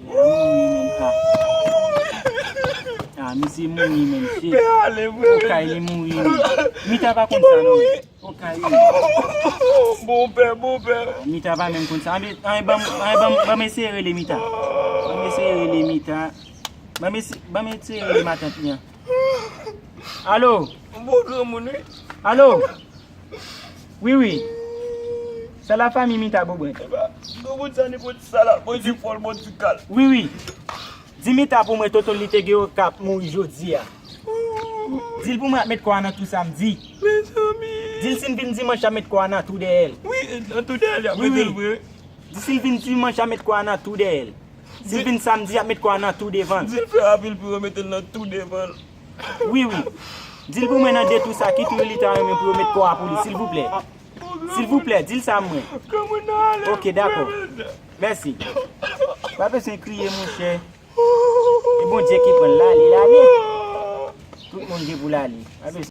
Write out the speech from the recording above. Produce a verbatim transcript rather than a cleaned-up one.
Mouri menm pa. Ah, misye mouri menm, shit. Pè ale, mwen. Okay, li mouri menm. Mita pa konn sa non. Okay, wi. Bon pè, bon pè. Mita pa menm konn sa. Anben, anben, ban m, anben, ban m, ban m eseye rele Mita. Ban m eseye rele Mita. Ban m ese-, ban m eseye rele matant li an. Alo? Bon granmoun, wi. Alo? Wi, wi. Sa la fanmi Mita Bobren. Epa, granmoun sa nenpòt sa la, Bondye fò l, Bondye kal. Wi, wi. Di Mita pou mwen, tonton li te gen yo k ap mouri jodi a. Di l pou mwen ap met kò a nan twou samdi. Mezanmi. Di l si n vin dimanch, y ap met kò a nan twou dèyè l. Wi, nan twou dèyè l, y ap mete l vre. Di si l vin dimanch, y ap met kò a nan twou dèyè l. Si l vin samdi, y ap met kò a nan twou devan l. Di l fè apil pou yo mete l nan twou devan l. Wi, wi. Di l pou mwen nan de twou sa, ki twou li ta renmen pou yo met kò a pou li, silvouplè. Silvouplè, di l sa mwen. Granmoun nan ale. Ok, dakò. Mèsi. Pa bezwen kriye, monchè. E Bondye ki pran l, l ale, l ale. Tout moun gen pou l ale. Pa bezwen